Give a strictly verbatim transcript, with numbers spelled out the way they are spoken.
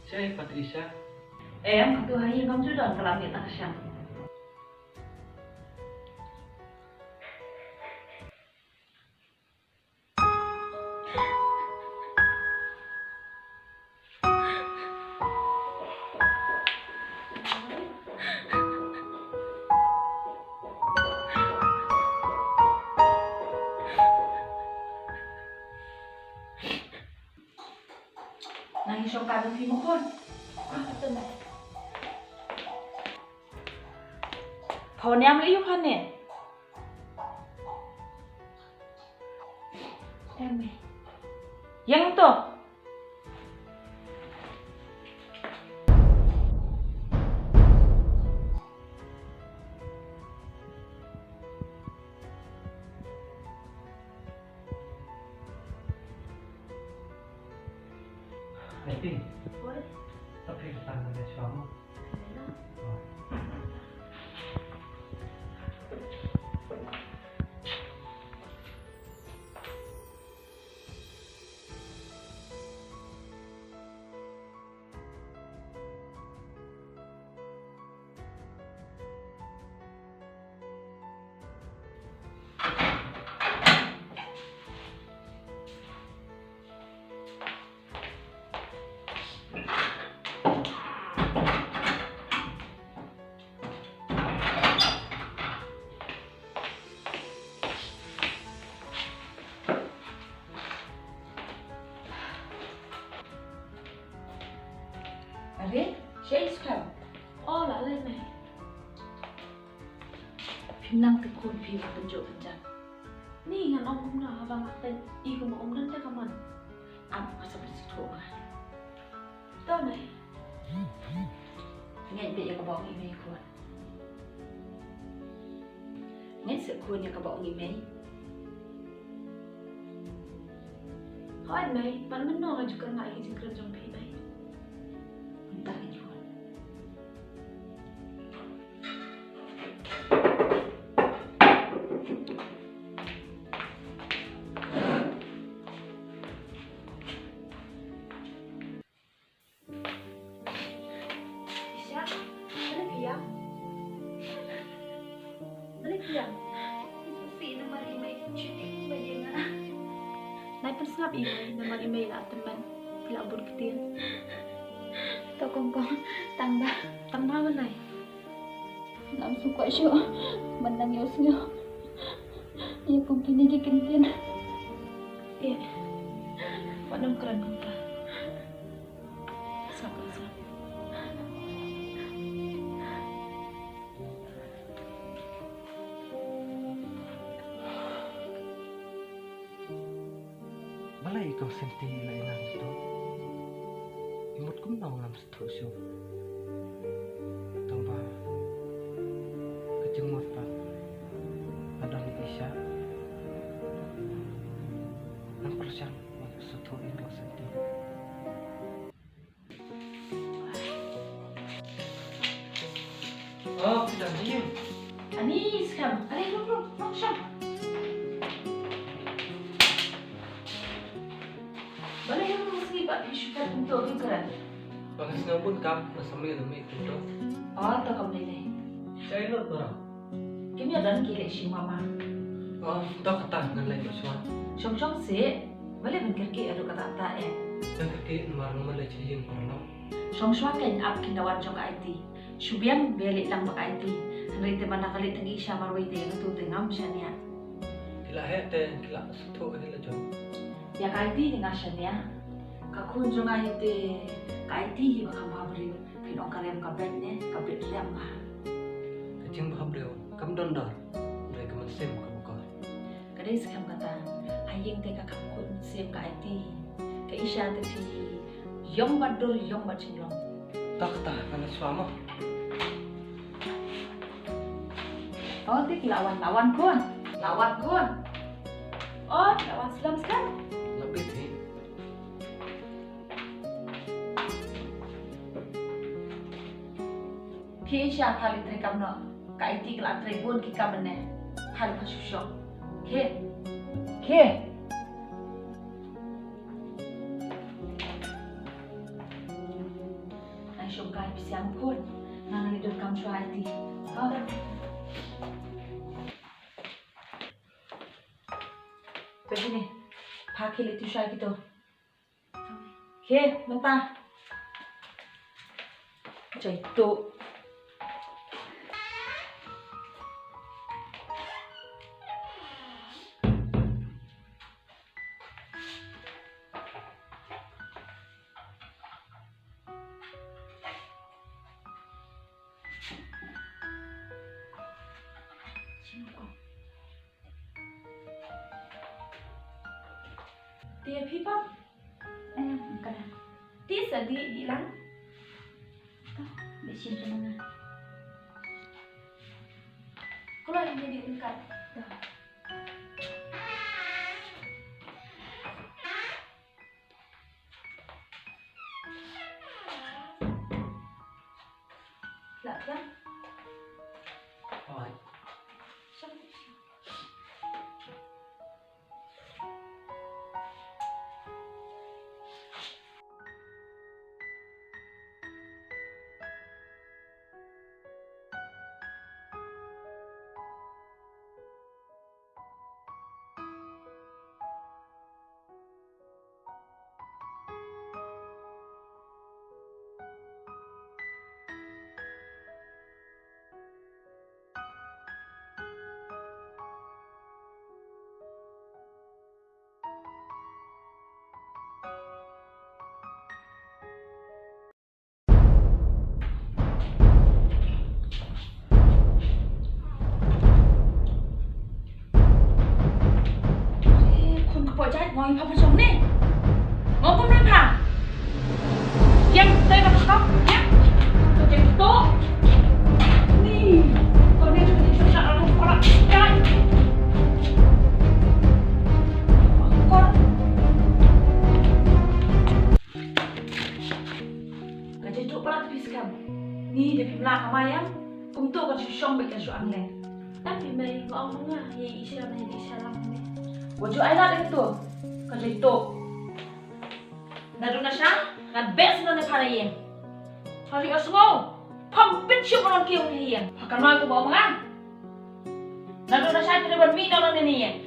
Shai Patricia. Em, katu ha ïing kam ju don ka lam ïa ta ka shang. Nang ïa shong ka dang phi mo khun. Ah, atu nai. Phone ïam lei ïu kane. Ïam to. Eti. Oi. Tapi kita nggak ada suami. Iya. Oh. Are, shaei skhem? O, la lei mei. Phim nang te khun phi ba pynjot pynjat. Ni ngan ong kumno haba nga peit i kumba um don te ka mon. Ap nga sa pynjot nga. To mei. Ngeit beit ïa kaba ong i mei khun. Ngeit seh khun ïa kaba ong i mei. Hooid mei, pat mynno nga ju kyrmen ïa ka jingkren jong phi mei. Mynta ka jingkren. Isha, balei phi ïam? Balei phi ïam? Phi namar i mei shuh ba ïeng nga. Nai pynsngap i mei namar i mei la tymmen. Phi la bun ktien. To kong kong, tang ba. Tang ba balei? Ngam sngewthuh kwah shuh ban nang ïohsngew ïa kum kine ki kyntien. Ïa, wat nym kren kumta. Sngap, sngap. Balei i kong Senti i la ïalam sdang? I mut kumno ngam sngewthuh shuh. Tang ba ka jingmut pat ka don ïa i Isha. Ngam kyrshan ban sngewthuh ïa i kong Senti. Oh, phi dang ïeng? Ani skhem. Ani, rung, rung, rung shong. Balei rung sngi ba phi shu kat kumto, rung kren? Ba nga sngew bun kam, nga sa mih na mih kumto. Oh, to kam lei lei. Shaei lut baroh. Kim ïa don ki leh shim mama. Oh, to kata ngan leit noh shuwa. Shong shong seh. Balei ban kyrkieh haduh katta katta eh? Ban kyrkieh namar nga leit sha ïing paralok. Shong shuwa kein ap ki dawan jong ka Aiti. Shu biang ba leit lang bad ka Aiti. Hynrei te mynta ka leit tang i Isha marwei te nga tu te ngam shaniah. Ki la heh te ki la sngewthuh ïa la jong. Ïa ka Aiti te nga shaniah. Ka khun jong nga hi te ka Aiti hi ba kham bhabriew. Phin ong ka rem ka beit ne, ka beit rem bha. Ka jingbhabriew kam don dor, hynrei ka mynsiem kaba kor. Ka dei skhem kata, ha ïing te ka kham kut mynsiem ka Aiti. Ka Isha te phi ïong bad dur, ïong bad jinglong. To kata, ngan leit shuwa mo. Oh, te ki la wan, la wan khun. La wan khun. Oh, la wan slem slem. La bit hi. Phi Isha, pha leit trei kam noh. Ka Aiti ka la trei bun ki kam mynne. Pha leit pha shu shong. Khie. Khie. Ai, phi siang phone. Nga ngan ïa dur kam shuwa ïa ti. Oh. Peit ne. Pha khie leit tuh shuwa kito. Khie mynta. Jai tuh. Te phi pap. Em, ka da. Te sa di di lang. Ka, be shin tu mana. Kalau ini di tingkat. Dah. Lah, dah. Alright. Siap. Khun ka poi jait, ngong ïa pha pha jong ne. Ngong kum ne pha. Yang, tai ba ka kau, yang. Kau jait to. Ni, kau ni jait to, jait to, jait to. Ka jait to palat phi skhem. Ni da phim lah ka ma ïam. Kumto ka shu shong bad ka shu angle. Tang phi mei, ba ong nga ïa i Isha, mei i Isha lang mei. Wat ju ai lad ïa kato. Ka jait to. Naduh nashar ngan beh sngewbha na ïing. Pha ri ïohsngew. Pham pynshop ban ong ki ong ïa ïing. Pha kynmaw ïa kato ba ong nga. Naduh nashar phi dei ban mih na ïing.